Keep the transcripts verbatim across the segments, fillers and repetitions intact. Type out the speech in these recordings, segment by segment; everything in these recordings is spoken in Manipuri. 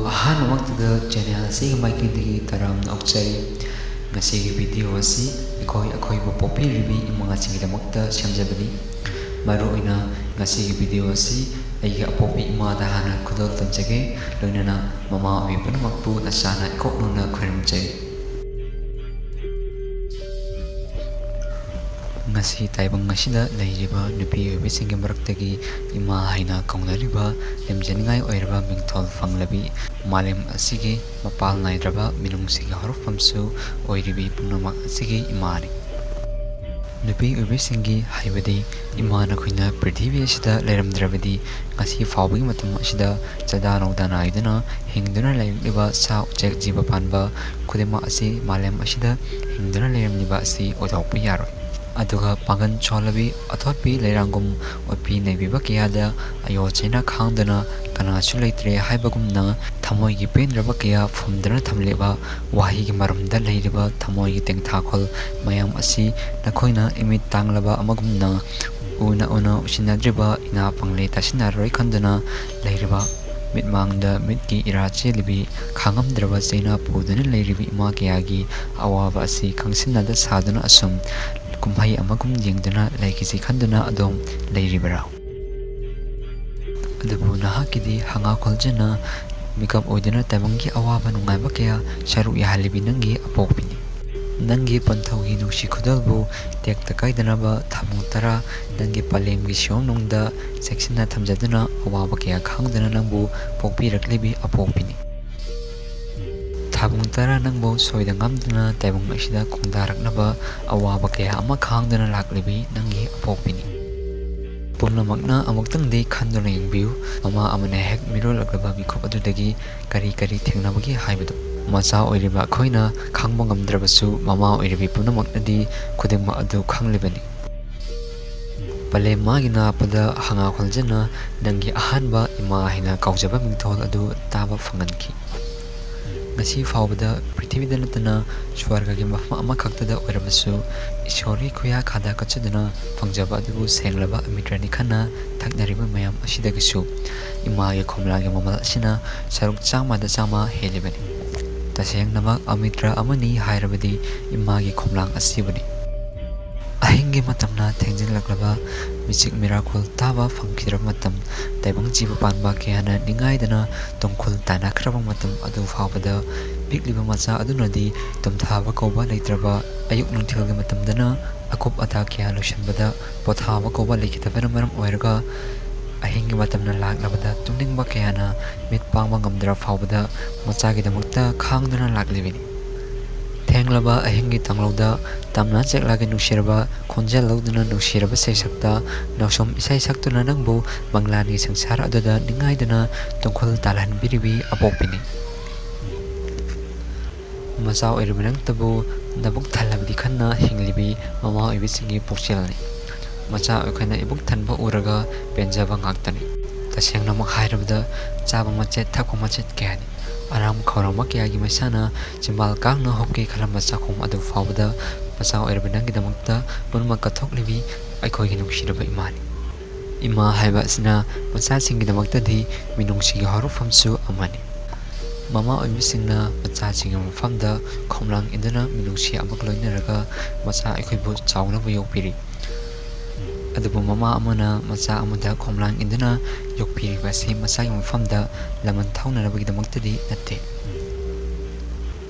ꯑꯍꯥꯟꯕꯃꯛꯇꯗ channel ꯑꯁꯤꯒꯤ ꯃꯥꯏꯀꯩꯗꯒꯤ ꯇꯔꯥꯝꯅ ꯑꯣꯛꯆꯔꯤ꯫ ꯉꯁꯤꯒꯤ video ꯑꯁꯤ ꯑꯩꯈꯣꯏ ꯑꯩꯈꯣꯏꯕꯨ ꯄꯣꯛꯄꯤꯔꯤꯕꯤ ꯏꯃꯥꯁꯤꯡꯒꯤꯗꯃꯛꯇ ꯁꯦꯝꯖꯕꯅꯤ꯫ ꯃꯔꯨꯑꯣꯏꯅ ꯉꯁꯤꯒꯤ video ꯑꯁꯤ ꯑꯩꯒꯤ ꯑꯄꯣꯛꯄꯤ ꯏꯃꯥꯗ ꯍꯥꯟꯅ ꯈꯨꯗꯣꯜ ꯇꯝꯖꯒꯦ, ꯂꯣꯏꯅꯅ ꯃꯃꯥ ꯑꯣꯏꯕꯤ ꯄꯨꯝꯅꯃꯛꯄꯨ ꯅꯁꯥꯅ ꯏꯀꯣꯛ ꯅꯧꯅ ꯈꯨꯔꯨꯝꯖꯔꯤ꯫ ꯉꯁꯤ ꯇꯥꯏꯕꯪ ꯑꯁꯤꯗ ꯂꯩꯔꯤꯕ ꯅꯨꯄꯤ ꯑꯣꯏꯕꯤꯁꯤꯡꯒꯤ ꯃꯔꯛꯇꯒꯤ ꯏꯃꯥ ꯍꯥꯏꯅ ꯀꯧꯅꯔꯤꯕ ꯂꯦꯝꯖꯅꯤꯡꯉꯥꯏ ꯑꯣꯏꯔꯕ ꯃꯤꯡꯊꯣꯜ ꯐꯪꯂꯕꯤ, ꯃꯥꯂꯦꯝ ꯑꯁꯤꯒꯤ ꯃꯄꯥꯜ ꯅꯥꯏꯗ꯭ꯔꯕ ꯃꯤꯅꯨꯡꯁꯤꯒꯤ ꯍꯧꯔꯛꯐꯝꯁꯨ ꯑꯣꯏꯔꯤꯕꯤ ꯄꯨꯝꯅꯃꯛ ꯑꯁꯤꯒꯤ ꯏꯃꯥꯅꯤ꯫ ꯅꯨꯄꯤ ꯑꯣꯏꯕꯤꯁꯤꯡꯒꯤ, ꯍꯥꯏꯕꯗꯤ ꯏꯃꯥ ꯅꯈꯣꯏꯅ ꯄ꯭ꯔꯤꯊꯤꯕꯤ ꯑꯁꯤꯗ ꯂꯩꯔꯝꯗ꯭ꯔꯕꯗꯤ ꯉꯁꯤ ꯐꯥꯎꯕꯒꯤ ꯃꯇꯝ ꯑꯁꯤꯗ ꯆꯥꯗꯥ ꯅꯧꯗꯥ ꯅꯥꯏꯗꯨꯅ ꯍꯤꯡꯗꯨꯅ ꯂꯩꯔꯛꯂꯤꯕ ꯁꯥ ꯎꯆꯦꯛ ꯖꯤꯕ ꯄꯥꯟꯕ ꯈꯨꯗꯤꯡꯃꯛ ꯑꯁꯤ ꯃꯥꯂꯦꯝ ꯑꯁꯤꯗ ꯍꯤꯡꯗꯨꯅ ꯂꯩꯔꯝꯂꯤꯕ ꯑꯁꯤ ꯑꯣꯏꯊꯣꯛꯄ ꯌꯥꯔꯣꯏ꯫ ꯑꯗꯨꯒ ꯄꯥꯡꯒꯜ ꯁꯣꯜꯂꯕꯤ ꯑꯊꯣꯠꯄꯤ ꯂꯩꯔꯥꯡꯒꯨꯝ ꯑꯣꯠꯄꯤ ꯅꯩꯕꯤꯕ ꯀꯌꯥꯗ ꯑꯌꯣ ꯆꯦꯅ ꯈꯥꯡꯗꯨꯅ ꯀꯅꯥꯁꯨ ꯂꯩꯇ꯭ꯔꯦ ꯍꯥꯏꯕꯒꯨꯝꯅ ꯊꯃꯣꯏꯒꯤ ꯄꯦꯟꯗ꯭ꯔꯕ ꯀꯌꯥ ꯐꯨꯝꯗꯨꯅ ꯊꯝꯂꯤꯕ ꯋꯥꯍꯩꯒꯤ ꯃꯔꯨꯝꯗ ꯂꯩꯔꯤꯕ ꯊꯃꯣꯏꯒꯤ ꯇꯦꯡꯊꯥꯈꯣꯜ ꯃꯌꯥꯝ ꯑꯁꯤ ꯅꯈꯣꯏꯅ ꯏꯃꯤꯠ ꯇꯥꯡꯂꯕ ꯑꯃꯒꯨꯝꯅ ꯎꯅ ꯎꯅ ꯎꯁꯤꯟꯅꯗ꯭ꯔꯤꯕ ꯏꯅꯥ ꯄꯪꯂꯦ ꯇꯥꯁꯤꯟꯅꯔꯣꯏ ꯈꯟꯗꯨꯅ ꯂꯩꯔꯤꯕ ꯃꯤꯠꯃꯥꯡꯗ ꯃꯤꯠꯀꯤ ꯏꯔꯥ ꯆꯦꯜꯂꯤꯕꯤ ꯈꯥꯡꯉꯝꯗ꯭ꯔꯕ ꯆꯩꯅꯥ ꯄꯨꯗꯨꯅ ꯂꯩꯔꯤꯕꯤ ꯏꯃꯥ ꯀꯌꯥꯒꯤ ꯑꯋꯥꯕ ꯑꯁꯤ ꯈꯪꯁꯤꯟꯅꯗ ꯁꯥꯗꯨꯅ ꯑꯁꯨꯝ ꯀꯨꯝꯍꯩ ꯑꯃꯒꯨꯝ ꯌꯦꯡꯗꯨꯅ ꯂꯩꯈꯤꯁꯤ ꯈꯟꯗꯨꯅ ꯑꯗꯣꯝ ꯂꯩꯔꯤꯕꯔꯥ? ꯑꯗꯨꯕꯨ ꯅꯍꯥꯛꯀꯤꯗꯤ ꯍꯪꯒꯥ ꯈꯣꯜꯖꯅ ꯃꯤꯀꯞ ꯑꯣꯏꯗꯨꯅ ꯇꯥꯏꯕꯪꯒꯤ ꯑꯋꯥꯕ ꯅꯨꯡꯉꯥꯏꯕ ꯀꯌꯥ ꯁꯔꯨꯛ ꯌꯥꯍꯜꯂꯤꯕꯤ ꯅꯪꯒꯤ ꯑꯄꯣꯛꯄꯤꯅꯤ꯫ ꯅꯪꯒꯤ ꯄꯟꯊꯧꯒꯤ ꯅꯨꯡꯁꯤ ꯈꯨꯗꯣꯜꯕꯨ ꯇꯦꯛꯇ ꯀꯥꯏꯗꯅꯕ ꯊꯥꯕꯨꯡ ꯇꯔꯥ ꯅꯪꯒꯤ ꯄꯂꯦꯝꯒꯤ ꯁꯤꯌꯣꯝꯅꯨꯡꯗ ꯆꯦꯛꯁꯤꯟꯅ ꯊꯝꯖꯗꯨꯅ ꯑꯋꯥꯕ ꯀꯌꯥ ꯈꯥꯡꯗꯨꯅ ꯅꯪꯕꯨ ꯄꯣꯛꯄꯤꯔꯛꯂꯤꯕꯤ ꯑꯄꯣꯛꯄꯤꯅꯤ꯫ ꯊꯥꯕꯨꯡ ꯇꯔꯥ ꯅꯪꯕꯨ ꯁꯣꯏꯗ ꯉꯥꯝꯗꯅ ꯇꯥꯏꯕꯪ ꯑꯁꯤꯗ ꯈꯣꯡꯗꯥꯔꯛꯅꯕ ꯑꯋꯥꯕ ꯀꯌꯥ ꯑꯃ ꯈꯥꯡꯗꯨꯅ ꯂꯥꯛꯂꯤꯕꯤ ꯅꯪꯒꯤ ꯑꯄꯣꯛꯄꯤꯅꯤ꯫ ꯄꯨꯝꯅꯃꯛꯅ ꯑꯃꯨꯛꯇꯪꯗꯤ ꯈꯟꯗꯨꯅ ꯌꯦꯡꯕꯤꯌꯨ, ꯃꯃꯥ ꯑꯃꯅ ꯍꯦꯛ ꯃꯤꯔꯣꯜꯂꯛꯂꯕ ꯃꯤꯀꯨꯞ ꯑꯗꯨꯗꯒꯤ ꯀꯔꯤ ꯀꯔꯤ ꯊꯦꯡꯅꯕꯒꯦ ꯍꯥꯏꯕꯗꯨ꯫ ꯃꯆꯥ ꯑꯣꯏꯔꯤꯕ ꯑꯩꯈꯣꯏꯅ ꯈꯪꯕ ꯉꯝꯗ꯭ꯔꯕꯁꯨ, ꯃꯃꯥ ꯑꯣꯏꯔꯤꯕꯤ ꯄꯨꯝꯅꯃꯛꯅꯗꯤ ꯈꯨꯗꯤꯡꯃꯛ ꯑꯗꯨ ꯈꯪꯂꯤꯕꯅꯤ꯫ ꯄꯂꯦꯝ ꯃꯥꯒꯤ ꯅꯥꯞꯄꯗ ꯍꯪꯒꯥ ꯈꯣꯜꯖꯅ ꯅꯪꯒꯤ ꯑꯍꯥꯟꯕ ꯏꯃꯥ ꯍꯥꯏꯅ ꯀꯧꯖꯕ ꯃꯤꯡꯊꯣꯜ ꯑꯗꯨ ꯇꯥꯕ ꯐꯪꯍꯟꯈꯤ꯫ ꯉꯁꯤ ꯐꯥꯎꯕꯗ ꯄ꯭ꯔꯤꯊꯤꯕꯤꯗ ꯅꯠꯇꯅ ꯁ꯭ꯋꯔꯒꯒꯤ ꯃꯐꯝ ꯑꯃꯈꯛꯇꯗ ꯑꯣꯏꯔꯕꯁꯨ ꯏꯁꯣꯔꯒꯤ ꯈꯨꯌꯥꯈꯥꯗ ꯀꯠꯆꯗꯨꯅ ꯐꯪꯖꯕ ꯑꯗꯨꯕꯨ ꯁꯦꯡꯂꯕ ꯑꯃꯤꯠꯔꯅꯤ ꯈꯟꯅ ꯊꯛꯅꯔꯤꯕ ꯃꯌꯥꯝ ꯑꯁꯤꯗꯒꯤꯁꯨ ꯏꯃꯥꯒꯤ ꯈꯣꯝꯂꯥꯡꯒꯤ ꯃꯃꯜ ꯑꯁꯤꯅ ꯁꯔꯨꯛ ꯆꯥꯝꯃꯗ ꯆꯥꯝꯃ ꯍꯦꯜꯂꯤꯕꯅꯤ꯫ ꯇꯁꯦꯡꯅꯃꯛ ꯑꯃꯤꯠꯔ ꯑꯃꯅꯤ ꯍꯥꯏꯔꯕꯗꯤ ꯏꯃꯥꯒꯤ ꯈꯣꯝꯂꯥꯡ ꯑꯁꯤꯕꯨꯅꯤ꯫ ꯑꯍꯤꯡꯒꯤ ꯃꯇꯝꯅ ꯊꯦꯡꯖꯤꯜꯂꯛꯂꯕ ꯃꯤꯆꯤꯛ ꯃꯤꯔꯥꯈꯣꯜ ꯇꯥꯕ ꯐꯪꯈꯤꯗ꯭ꯔꯕ ꯃꯇꯝ, ꯇꯥꯏꯕꯪ ꯖꯤꯕ ꯄꯥꯟꯕ ꯀꯌꯥꯅ ꯅꯤꯡꯉꯥꯏꯗꯅ ꯇꯨꯝꯈꯨꯜ ꯇꯥꯟꯅꯈ꯭ꯔꯕ ꯃꯇꯝ ꯑꯗꯨ ꯐꯥꯎꯕꯗ ꯄꯤꯛꯂꯤꯕ ꯃꯆꯥ ꯑꯗꯨꯅꯗꯤ ꯇꯨꯝꯊꯥꯕ ꯀꯧꯕ ꯂꯩꯇ꯭ꯔꯕ ꯑꯌꯨꯛ ꯅꯨꯡꯊꯤꯜꯒꯤ ꯃꯇꯝꯗꯅ ꯑꯀꯨꯞ ꯑꯇꯥ ꯀꯌꯥ ꯂꯣꯏꯁꯤꯟꯕꯗ ꯄꯣꯊꯥꯕ ꯀꯧꯕ ꯂꯩꯈꯤꯗꯕꯅ ꯃꯔꯝ ꯑꯣꯏꯔꯒ ꯑꯍꯤꯡꯒꯤ ꯃꯇꯝꯅ ꯂꯥꯛꯂꯕꯗ ꯇꯨꯝꯅꯤꯡꯕ ꯀꯌꯥꯅ ꯃꯤꯠ ꯄꯥꯡꯕ ꯉꯝꯗ꯭ꯔ ꯐꯥꯎꯕꯗ ꯃꯆꯥꯒꯤꯗꯃꯛꯇ ꯈꯥꯡꯗꯨꯅ ꯂꯥꯛꯂꯤꯕꯅꯤ꯫ ꯊꯦꯡꯂꯕ ꯑꯍꯤꯡꯒꯤ ꯇꯥꯡꯂꯧꯗ ꯇꯝꯅ ꯆꯦꯛꯂꯥꯒꯤ ꯅꯨꯡꯁꯤꯔꯕ ꯈꯣꯟꯖꯦꯜ ꯂꯧꯗꯨꯅ ꯅꯨꯡꯁꯤꯔꯕ ꯁꯩꯁꯛꯇ ꯅꯥꯎꯁꯨꯝ ꯏꯁꯩ ꯁꯛꯇꯨꯅ ꯅꯪꯕꯨ ꯃꯪꯂꯥꯟꯒꯤ ꯁꯪꯁꯥꯔ ꯑꯗꯨꯗ ꯅꯤꯡꯉꯥꯏꯗꯨꯅ ꯇꯨꯡꯈꯨꯜ ꯇꯥꯜꯍꯟꯕꯤꯔꯤꯕꯤ ꯑꯄꯣꯛꯄꯤꯅꯤ꯫ ꯃꯆꯥ ꯑꯣꯏꯔꯤꯕ ꯅꯪꯇꯕꯨ ꯅꯕꯨꯛ ꯊꯜꯂꯕꯗꯤ ꯈꯟꯅ ꯍꯤꯡꯂꯤꯕꯤ ꯃꯃꯥ ꯑꯣꯏꯕꯤꯁꯤꯡꯒꯤ ꯄꯨꯛꯆꯦꯜꯅꯤ꯫ ꯃꯆꯥ ꯑꯩꯈꯣꯏꯅ ꯏꯕꯨꯛ ꯊꯟꯕ ꯎꯔꯒ ꯄꯦꯟꯖꯕ ꯉꯥꯛꯇꯅꯤ꯫ ꯇꯁꯦꯡꯅꯃꯛ ꯍꯥꯏꯔꯕꯗ ꯆꯥꯕ ꯃꯆꯦꯠ ꯊꯛꯄ ꯃꯆꯦꯠ ꯀꯌꯥꯅꯤ꯫ ꯑꯔꯥꯝ ꯈꯧꯔꯥꯡꯕ ꯀꯌꯥꯒꯤ ꯃꯩꯁꯥꯅ ꯆꯤꯝꯕꯥꯜ ꯀꯥꯡꯅ ꯍꯨꯞꯀꯦ ꯈꯜꯂꯝꯕ ꯆꯥꯛꯈꯨꯝ ꯑꯗꯨ ꯐꯥꯎꯕꯗ ꯃꯆꯥ ꯑꯣꯏꯔꯕ ꯅꯪꯒꯤꯗꯃꯛꯇ ꯄꯨꯝꯅꯃꯛ ꯀꯠꯊꯣꯛꯂꯤꯕꯤ ꯑꯩꯈꯣꯏꯒꯤ ꯅꯨꯡꯁꯤꯔꯕ ꯏꯃꯥꯅꯤ꯫ ꯏꯃꯥ ꯍꯥꯏꯕ ꯑꯁꯤꯅ ꯃꯆꯥꯁꯤꯡꯒꯤꯗꯃꯛꯇꯗꯤ ꯃꯤꯅꯨꯡꯁꯤꯒꯤ ꯍꯧꯔꯛꯐꯝꯁꯨ ꯑꯃꯅꯤ꯫ ꯃꯃꯥ ꯑꯣꯏꯕꯤꯁꯤꯡꯅ ꯃꯆꯥꯁꯤꯡꯒꯤ ꯃꯐꯝꯗ ꯈꯣꯝꯂꯥꯡ ꯏꯟꯗꯨꯅ ꯃꯤꯅꯨꯡꯁꯤ ꯑꯃꯒ ꯂꯣꯏꯅꯔꯒ ꯃꯆꯥ ꯑꯩꯈꯣꯏꯕꯨ ꯆꯥꯎꯅꯕ ꯌꯣꯛꯄꯤꯔꯤ꯫ ꯑꯗꯨꯕꯨ ꯃꯃꯥ ꯑꯃꯅ ꯃꯆꯥ ꯑꯃꯗ ꯈꯣꯝꯂꯥꯡ ꯏꯟꯗꯨꯅ ꯌꯣꯛꯄꯤꯔꯤꯕ ꯑꯁꯤ ꯃꯆꯥꯒꯤ ꯃꯐꯝꯗ ꯂꯃꯟ ꯊꯧꯅꯅꯕꯒꯤꯗꯃꯛꯇꯗꯤ ꯅꯠꯇꯦ꯫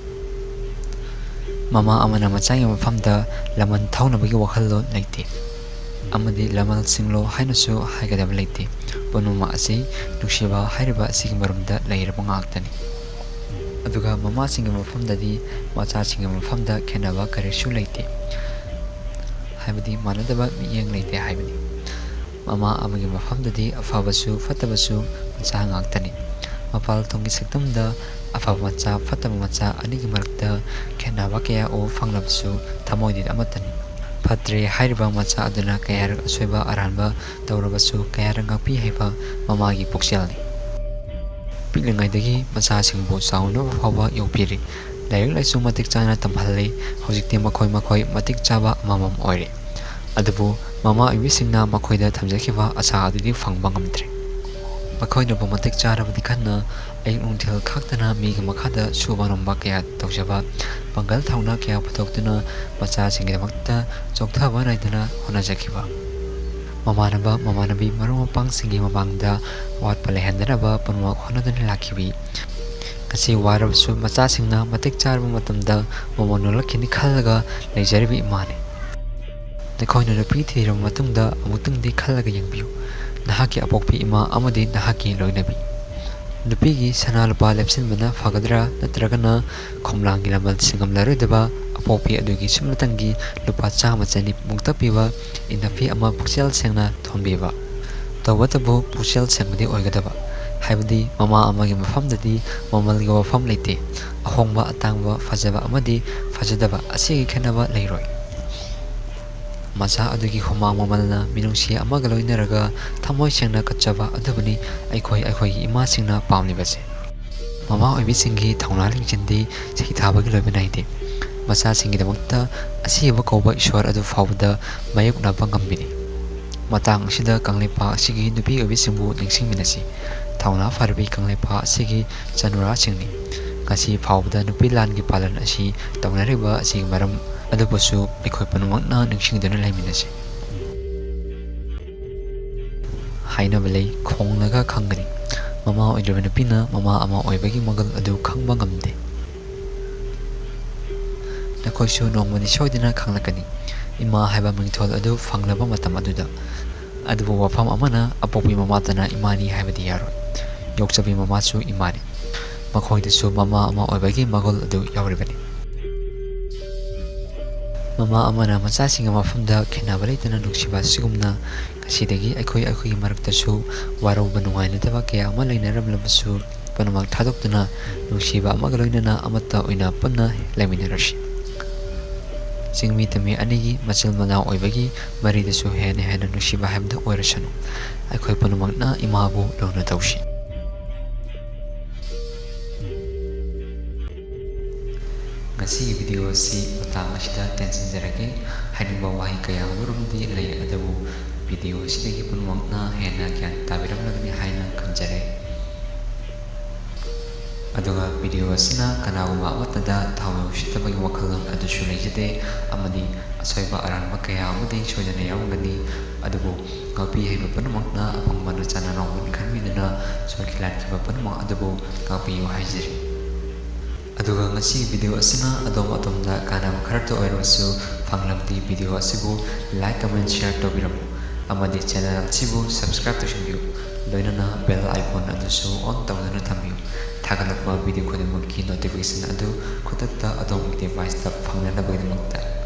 ꯃꯃꯥ ꯑꯃꯅ ꯃꯆꯥꯒꯤ ꯃꯐꯝꯗ ꯂꯃꯟ ꯊꯧꯅꯕꯒꯤ ꯋꯥꯈꯜꯂꯣꯟ ꯂꯩꯇꯦ꯫ ꯑꯃꯗꯤ ꯂꯃꯜ ꯁꯤꯡꯂꯣ ꯍꯥꯏꯅꯁꯨ ꯍꯥꯏꯒꯗꯕ ꯂꯩꯇꯦ꯫ ꯄꯨꯝꯅꯃꯛ ꯑꯁꯤ ꯅꯨꯡꯁꯤꯕ ꯍꯥꯏꯔꯤꯕ ꯑꯁꯤꯒꯤ ꯃꯔꯨꯝꯗ ꯂꯩꯔꯕ ꯉꯥꯛꯇꯅꯤ꯫ ꯑꯗꯨꯒ ꯃꯃꯥꯁꯤꯡꯒꯤ ꯃꯐꯝꯗꯗꯤ ꯃꯆꯥꯁꯤꯡꯒꯤ ꯃꯐꯝꯗ ꯈꯦꯠꯅꯕ ꯀꯔꯤꯁꯨ ꯂꯩꯇꯦ꯫ ꯍꯥꯏꯕꯗꯤ ꯃꯥꯟꯅꯗꯕ ꯃꯤꯠꯌꯦꯡ ꯂꯩꯇꯦ ꯍꯥꯏꯕꯅꯤ꯫ ꯃꯃꯥ ꯑꯃꯒꯤ ꯃꯐꯝꯗꯗꯤ ꯑꯐꯕꯁꯨ ꯐꯠꯇꯕꯁꯨ ꯃꯆꯥ ꯉꯥꯛꯇꯅꯤ꯫ ꯃꯄꯥꯜ ꯊꯣꯡꯒꯤ ꯁꯛꯇꯝꯗ ꯑꯐꯕ ꯃꯆꯥ ꯐꯠꯇꯕ ꯃꯆꯥ ꯑꯅꯤꯒꯤ ꯃꯔꯛꯇ ꯈꯦꯠꯅꯕ ꯀꯌꯥ ꯎꯕ ꯐꯪꯂꯕꯁꯨ ꯊꯃꯣꯏꯗꯤ ꯑꯃꯠꯇꯅꯤ꯫ ꯐꯠꯇ꯭ꯔꯦ ꯍꯥꯏꯔꯤꯕ ꯃꯆꯥ ꯑꯗꯨꯅ ꯀꯌꯥꯔꯛ ꯑꯁꯣꯏꯕ ꯑꯔꯥꯟꯕ ꯇꯧꯔꯕꯁꯨ ꯀꯌꯥꯔꯛ ꯉꯥꯛꯄꯤ ꯍꯩꯕ ꯃꯃꯥꯒꯤ ꯄꯨꯛꯆꯦꯜꯅꯤ꯫ ꯄꯤꯛꯂꯤꯉꯩꯗꯒꯤ ꯃꯆꯥꯁꯤꯡꯕꯨ ꯆꯥꯎꯅꯕ ꯐꯥꯎꯕ ꯌꯣꯛꯄꯤꯔꯤ꯫ ꯂꯥꯏꯔꯤꯛ ꯂꯥꯏꯁꯨ ꯃꯇꯤꯛ ꯆꯥꯅ ꯇꯝꯍꯜꯂꯤ꯫ ꯍꯧꯖꯤꯛꯇꯤ ꯃꯈꯣꯏ ꯃꯈꯣꯏ ꯃꯇꯤꯛ ꯆꯥꯕ ꯑꯃꯃꯝ ꯑꯣꯏꯔꯦ꯫ ꯑꯗꯨꯕꯨ ꯃꯃꯥ ꯑꯣꯏꯕꯤꯁꯤꯡꯅ ꯃꯈꯣꯏꯗ ꯊꯝꯖꯈꯤꯕ ꯑꯁꯥ ꯑꯗꯨꯗꯤ ꯐꯪꯕ ꯉꯝꯗ꯭ꯔꯦ꯫ ꯃꯈꯣꯏꯅꯕꯨ ꯃꯇꯤꯛ ꯆꯥꯔꯕꯗꯤ ꯈꯟꯅ ꯑꯌꯨꯛ ꯅꯨꯡꯊꯤꯜ ꯈꯥꯛꯇꯅ ꯃꯤꯒꯤ ꯃꯈꯥꯗ ꯁꯨꯕ ꯅꯣꯝꯕ ꯀꯌꯥ ꯇꯧꯖꯕ, ꯄꯥꯡꯒꯜ ꯊꯧꯅꯥ ꯀꯌꯥ ꯄꯨꯊꯣꯛꯇꯨꯅ ꯃꯆꯥꯁꯤꯡꯒꯤꯗꯃꯛꯇ ꯆꯣꯛꯊꯕ ꯅꯥꯏꯗꯅ ꯍꯣꯠꯅꯖꯈꯤꯕ꯫ ꯃꯃꯥꯟꯅꯕ ꯃꯃꯥꯟꯅꯕꯤ ꯃꯔꯨꯞ ꯃꯄꯥꯡꯁꯤꯡꯒꯤ ꯃꯃꯥꯡꯗ ꯑꯋꯥꯠꯄ ꯂꯩꯍꯟꯗꯅꯕ ꯄꯨꯝꯅꯃꯛ ꯍꯣꯠꯅꯗꯨꯅ ꯂꯥꯛꯈꯤꯕꯤ꯫ ꯉꯁꯤ ꯋꯥꯔꯕꯁꯨ ꯃꯆꯥꯁꯤꯡꯅ ꯃꯇꯤꯛ ꯆꯥꯔꯕ ꯃꯇꯝꯗ ꯃꯃꯧ ꯅꯣꯂꯛꯈꯤꯅꯤ ꯈꯜꯂꯒ ꯂꯩꯖꯔꯤꯕ ꯏꯃꯥꯅꯤ꯫ ꯅꯈꯣꯏꯅ ꯅꯨꯄꯤ ꯊꯤꯔꯕ ꯃꯇꯨꯡꯗ ꯑꯃꯨꯛꯇꯪꯗꯤ ꯈꯜꯂꯒ ꯌꯦꯡꯕꯤꯌꯨ, ꯅꯍꯥꯛꯀꯤ ꯑꯄꯣꯛꯄꯤ ꯏꯃꯥ ꯑꯃꯗꯤ ꯅꯍꯥꯛꯀꯤ ꯂꯣꯏꯅꯕꯤ꯫ ꯅꯨꯄꯤꯒꯤ ꯁꯅꯥ ꯂꯨꯄꯥ ꯂꯦꯞꯁꯤꯟꯕꯅ ꯐꯒꯗ꯭ꯔꯥ, ꯅꯠꯇ꯭ꯔꯒꯅ ꯈꯣꯝꯂꯥꯡꯒꯤ ꯂꯃꯜ ꯁꯤꯡꯉꯝꯂꯔꯣꯏꯗꯕ ꯑꯄꯣꯛꯄꯤ ꯑꯗꯨꯒꯤ ꯁꯨꯞꯅꯇꯪꯒꯤ ꯂꯨꯄꯥ ꯆꯥꯝꯃ ꯆꯅꯤ ꯃꯨꯛꯇ ꯄꯤꯕ ꯏꯟꯅꯐꯤ ꯑꯃ ꯄꯨꯛꯆꯦꯜ ꯁꯦꯡꯅ ꯊꯣꯟꯕꯤꯕ? ꯇꯧꯕꯇꯕꯨ ꯄꯨꯛꯆꯦꯜ ꯁꯦꯡꯕꯗꯤ ꯑꯣꯏꯒꯗꯕ, ꯍꯥꯏꯕꯗꯤ ꯃꯃꯥ ꯑꯃꯒꯤ ꯃꯐꯝꯗꯗꯤ ꯃꯃꯜꯒꯤ ꯋꯥꯐꯝ ꯂꯩꯇꯦ꯫ ꯑꯍꯣꯡꯕ, ꯑꯇꯥꯡꯕ, ꯐꯖꯕ ꯑꯃꯗꯤ ꯐꯖꯗꯕ ꯑꯁꯤꯒꯤ ꯈꯦꯠꯅꯕ ꯂꯩꯔꯣꯏ꯫ ꯃꯆꯥ ꯑꯗꯨꯒꯤ ꯍꯨꯃꯥꯡ ꯃꯃꯜꯅ ꯃꯤꯅꯨꯡꯁꯤ ꯑꯃꯒ ꯂꯣꯏꯅꯔꯒ ꯊꯃꯣꯏ ꯁꯦꯡꯅ ꯀꯠꯆꯕ ꯑꯗꯨꯕꯨꯅꯤ ꯑꯩꯈꯣꯏ ꯑꯩꯈꯣꯏꯒꯤ ꯏꯃꯥꯁꯤꯡꯅ ꯄꯥꯝꯂꯤꯕꯁꯦ꯫ ꯃꯃꯥ ꯑꯣꯏꯕꯤꯁꯤꯡꯒꯤ ꯊꯧꯅꯥ ꯂꯤꯡꯖꯦꯜꯗꯤ ꯁꯤꯊꯥꯕꯒꯤ ꯂꯣꯏꯕ ꯅꯥꯏꯗꯦ꯫ ꯃꯆꯥꯁꯤꯡꯒꯤꯗꯃꯛꯇ ꯑꯁꯤꯕ ꯀꯧꯕ ꯏꯁꯣꯔ ꯑꯗꯨ ꯐꯥꯎꯕꯗ ꯃꯥꯌꯣꯛꯅꯕ ꯉꯝꯕꯤꯅꯤ꯫ ꯃꯇꯥꯡ ꯑꯁꯤꯗ ꯀꯪꯂꯩꯄꯥꯛ ꯑꯁꯤꯒꯤ ꯅꯨꯄꯤ ꯑꯣꯏꯕꯤꯁꯤꯡꯕꯨ ꯅꯤꯡꯁꯤꯡꯃꯤꯟꯅꯁꯤ꯫ ꯊꯧꯅꯥ ꯐꯔꯕꯤ ꯀꯪꯂꯩꯄꯥꯛ ꯑꯁꯤꯒꯤ ꯆꯅꯨꯔꯥꯁꯤꯡꯅꯤ꯫ ꯉꯁꯤ ꯐꯥꯎꯕꯗ ꯅꯨꯄꯤ ꯂꯥꯟꯒꯤ ꯄꯥꯂꯟ ꯑꯁꯤ ꯇꯧꯅꯔꯤꯕ ꯑꯁꯤꯒꯤ ꯃꯔꯝ ꯑꯗꯨꯕꯨꯁꯨ ꯑꯩꯈꯣꯏ ꯄꯨꯝꯅꯃꯛꯅ ꯅꯤꯡꯁꯤꯡꯗꯨꯅ ꯂꯩꯃꯤꯟꯅꯁꯤ꯫ ꯍꯥꯏꯅꯕ ꯂꯩ, ꯈꯣꯡꯂꯒ ꯈꯪꯒꯅꯤ꯫ ꯃꯃꯥ ꯑꯣꯏꯗ꯭ꯔꯤꯕ ꯅꯨꯄꯤꯅ ꯃꯃꯥ ꯑꯃ ꯑꯣꯏꯕꯒꯤ ꯃꯒꯨꯟ ꯑꯗꯨ ꯈꯪꯕ ꯉꯝꯗꯦ꯫ ꯅꯈꯣꯏꯁꯨ ꯅꯣꯡꯃꯗꯤ ꯁꯣꯏꯗꯅ ꯈꯪꯂꯛꯀꯅꯤ, ꯏꯃꯥ ꯍꯥꯏꯕ ꯃꯤꯡꯊꯣꯜ ꯑꯗꯨ ꯐꯪꯂꯕ ꯃꯇꯝ ꯑꯗꯨꯗ꯫ ꯑꯗꯨꯕꯨ ꯋꯥꯐꯝ ꯑꯃꯅ, ꯑꯄꯣꯛꯄꯤ ꯃꯃꯥꯇꯅ ꯏꯃꯥꯅꯤ ꯍꯥꯏꯕꯗꯤ ꯌꯥꯔꯣꯏ꯫ ꯌꯣꯛꯆꯕꯤ ꯃꯃꯥꯁꯨ ꯏꯃꯥꯅꯤ꯫ ꯃꯈꯣꯏꯗꯁꯨ ꯃꯃꯥ ꯑꯃ ꯑꯣꯏꯕꯒꯤ ꯃꯒꯨꯜ ꯑꯗꯨ ꯌꯥꯎꯔꯤꯕꯅꯤ꯫ ꯃꯃꯥ ꯑꯃꯅ ꯃꯆꯥꯁꯤꯡꯒꯤ ꯃꯐꯝꯗ ꯈꯦꯟꯅꯕ ꯂꯩꯇꯅ ꯅꯨꯡꯁꯤꯕ ꯑꯁꯤꯒꯨꯝꯅ ꯉꯁꯤꯗꯒꯤ ꯑꯩꯈꯣꯏ ꯑꯩꯈꯣꯏꯒꯤ ꯃꯔꯛꯇꯁꯨ ꯋꯥꯔꯧꯕ ꯅꯨꯡꯉꯥꯏꯅꯗꯕ ꯀꯌꯥ ꯑꯃ ꯂꯩꯅꯔꯝꯂꯕꯁꯨ, ꯄꯨꯝꯅꯃꯛ ꯊꯥꯗꯣꯛꯇꯨꯅ ꯅꯨꯡꯁꯤꯕ ꯑꯃꯒ ꯂꯣꯏꯅꯅ ꯑꯃꯠꯇ ꯑꯣꯏꯅ ꯄꯨꯟꯅ ꯂꯩꯃꯤꯟꯅꯔꯁꯤ꯫ ꯆꯤꯡꯃꯤ ꯇꯝꯃꯤ ꯑꯅꯤꯒꯤ ꯃꯆꯤꯜ ꯃꯅꯥꯎ ꯑꯣꯏꯕꯒꯤ ꯃꯔꯤꯗꯁꯨ ꯍꯦꯟꯅ ꯍꯦꯟꯅ ꯅꯨꯡꯁꯤꯕ ꯍꯥꯏꯕꯗꯨ ꯑꯣꯏꯔꯁꯅꯨ꯫ ꯑꯩꯈꯣꯏ ꯄꯨꯝꯅꯃꯛꯅ ꯏꯃꯥꯕꯨ ꯂꯨꯅ ꯇꯧꯁꯤ꯫ ꯉꯁꯤꯒꯤ ꯚꯤꯗꯤꯑꯣ ꯑꯁꯤ ꯃꯇꯥꯡ ꯑꯁꯤꯗ ꯇꯦꯟꯁꯤꯟꯖꯔꯒꯦ꯫ ꯍꯥꯏꯅꯤꯡꯕ ꯋꯥꯍꯩ ꯀꯌꯥ ꯑꯃꯔꯣꯝꯗꯤ ꯂꯩ, ꯑꯗꯨꯕꯨ ꯚꯤꯗꯤꯑꯣ ꯑꯁꯤꯗꯒꯤ ꯄꯨꯝꯅꯃꯛꯅ ꯍꯦꯟꯅ ꯒ꯭ꯌꯥꯟ ꯇꯥꯕꯤꯔꯝꯂꯒꯅꯤ ꯍꯥꯏꯅ ꯈꯟꯖꯔꯦ꯫ ꯑꯗꯨꯒ ꯚꯤꯗꯤꯑꯣ ꯑꯁꯤꯅ ꯀꯅꯥꯒꯨꯝꯕ ꯑꯃꯠꯇꯗ ꯊꯥꯎ ꯌꯥꯎꯁꯤꯟꯗꯕꯒꯤ ꯋꯥꯈꯜꯂꯣꯟ ꯑꯗꯨꯁꯨ ꯂꯩꯖꯗꯦ, ꯑꯃꯗꯤ ꯑꯁꯣꯏꯕ ꯑꯔꯥꯟꯕ ꯀꯌꯥ ꯑꯃꯗꯤ ꯁꯣꯏꯗꯅ ꯌꯥꯎꯔꯝꯒꯅꯤ, ꯑꯗꯨꯕꯨ ꯉꯥꯛꯄꯤ ꯍꯩꯕ ꯄꯨꯝꯅꯃꯛꯅ ꯑꯐꯪꯕ ꯅꯆꯥ ꯅꯅꯥꯎ ꯃꯟ ꯈꯟꯕꯤꯗꯨꯅ ꯁꯣꯏꯈꯤ ꯂꯥꯟꯈꯤꯕ ꯄꯨꯝꯅꯃꯛ ꯑꯗꯨꯕꯨ ꯉꯥꯛꯄꯤꯌꯨ ꯍꯥꯏꯖꯔꯤ꯫ ꯑꯗꯨꯒ ꯉꯁꯤꯒꯤ ꯚꯤꯗꯤꯑꯣ ꯑꯁꯤꯅ ꯑꯗꯣꯝ ꯑꯗꯣꯝꯗ ꯀꯥꯟꯅꯕ ꯈꯔꯇ ꯑꯣꯏꯔꯕꯁꯨ ꯐꯪꯂꯕꯗꯤ ꯚꯤꯗꯤꯑꯣ ꯑꯁꯤꯕꯨ like, comment, share ꯇꯧꯕꯤꯔꯝꯃꯨ, ꯑꯃꯗꯤ ꯆꯦꯅꯦꯜ ꯑꯁꯤꯕꯨ subscribe ꯇꯧꯁꯤꯟꯕꯤꯌꯨ, ꯂꯣꯏꯅꯅ bell icon ꯑꯗꯨꯁꯨ on ꯇꯧꯗꯨꯅ ꯊꯝꯕꯤꯌꯨ꯫ ꯊꯥꯒꯠꯂꯛꯄ ꯚꯤꯗꯤꯑꯣ ꯈꯨꯗꯤꯡꯃꯛꯀꯤ notification ꯑꯗꯨ ꯈꯨꯗꯛꯇ ꯑꯗꯣꯝꯒꯤ deviceꯇ ꯐꯪꯅꯅꯕꯒꯤꯗꯃꯛꯇ꯫